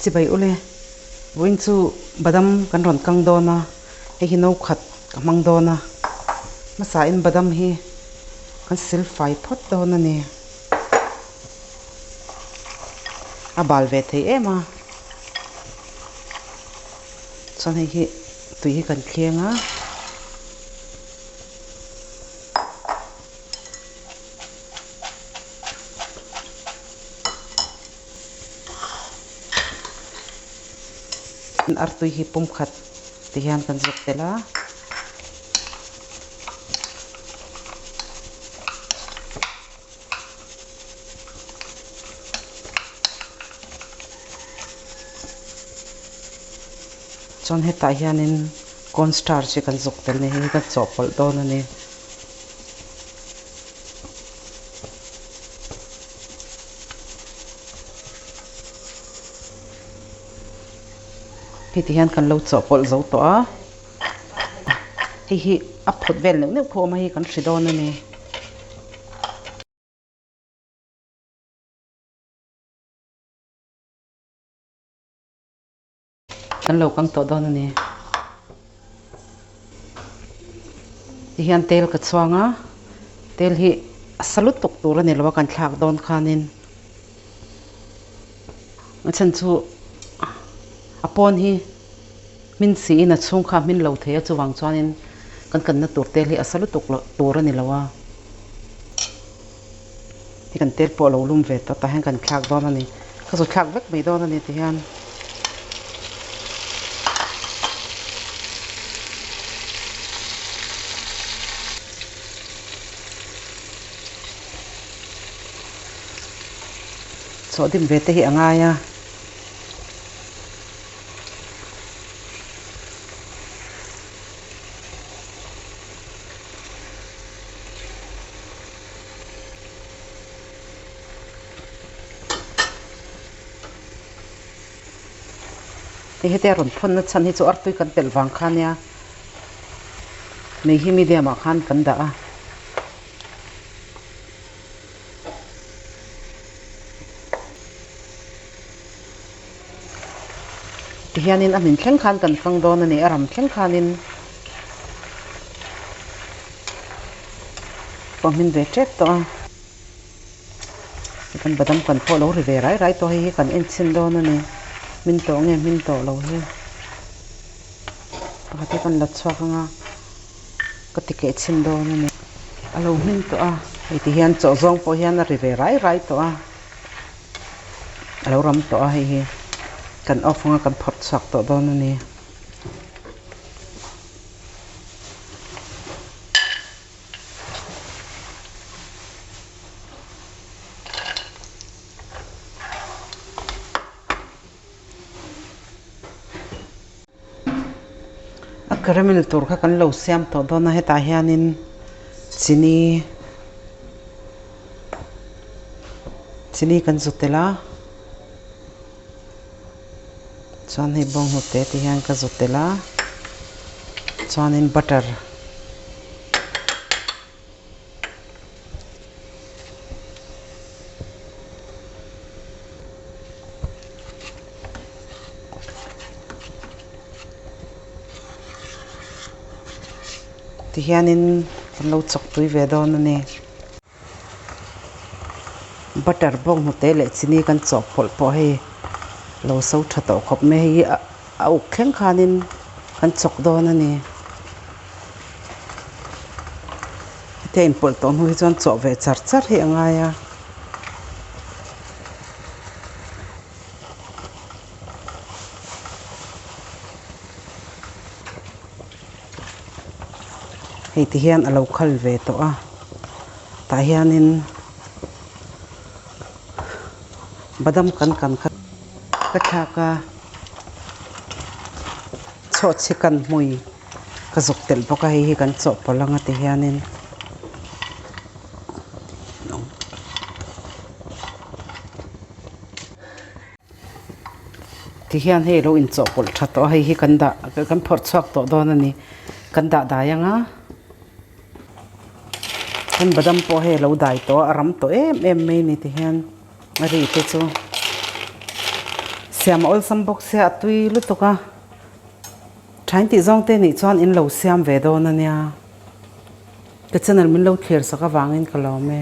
Chibai ule, vawiin chu badam kan rawn kang dawn a, hei hi no khat ka hmang dawn a, hmasain badam hi kan sil fai phawt dawn a ni. A bal ve thei em a, chuan hei hi tui hi kan thleng a. Artui hi pum khat ti hian kan zawk tel a. Chuan hetah hianin corn starch hi kan zawk tel a ni hei hi kan chawhpawlh dawn a ni. Hei ti hian kan lo chawhpawlh zo tawh a, hei hi a phawt vel neuh neuh pawh a awm a hei kan hre dawn a ni. Kan lo kang tawh dawn a ni. Tihian tel ka chhuang a, tel hi a sa lutuk tur a ni lo a kan thlak dawn khanin a chhan chu a pawn hi hmin siin a chhung kha a hmin lo thei a chuvang chuanin kan kanna tur tel hi a sa lutuk loh tur a ni lo a. Hi kan tel pawh a lo lum ve tawh tah hian kan thlak dawn a ni. Ka zu thlak vek mai dawn a ni ti hian. Chawh dim ve te hi a ngai a. Hei hetia rawn phawn na chhan hi chu artui kan telh vang kha nia mei hi medium ah khan kan dah a. Tihianin a hmin thleng khan kan kang dawn a ni a ram thleng khanin pawh hmin ve tep tawh a kan badam kan pawh lo ri ve rai rai tawh hei hi kan en chhin dawn a ni hmin tawh nge hmin tawh lo hi pakhat hi kan la chhuak ang a ka ti keh chhin dawn a ni a lo hmin tawh a hei ti hian chawh zawng pawh hian a ri ve rai rai tawh a. A lo ram tawh a hei hi kan off anga kan phawrh chhuak tawh dawn a ni. A caramel tur kha kan lo siam tawh dawn a hetah hianin chini chini kan zu tel a chuan hei bawnghnute te hian ka zu tel a chuanin butter. Tihianin kan lo chawk tui ve dawn a ni. Butter bawnghnute leh chini kan chawhpawlh pawh hei lo so tha tawh khawp mai hei hi a uk thleng khanin kan chawk dawn a ni. Hetia inpawlh tawh hnu hi chuan chawh ve char char hi a ngai a. Hei ti hian a lo khal ve tawh a tah hianin badam kan kan kha ka thlak a chhawhchhi kan hmui ka zuk telh bawk a hei hi kan chawhpawlh anga ti hianin. Tihian hei lo inchawhpawlh tha tawh a hei hi kan dah kan phawrh chhuak tawh dawn a ni kan dah dai ang a kan badam pawh hei a lo dai tawh a a ram tawh em em mai a ni tihian a ri te chu. Siam a awlsam bawk sia a tui lutuk a. Thain tih zawng te nih chuan in lo siam ve dawn a nia. Ka channel min lo thlir sak avangin ka lawm e.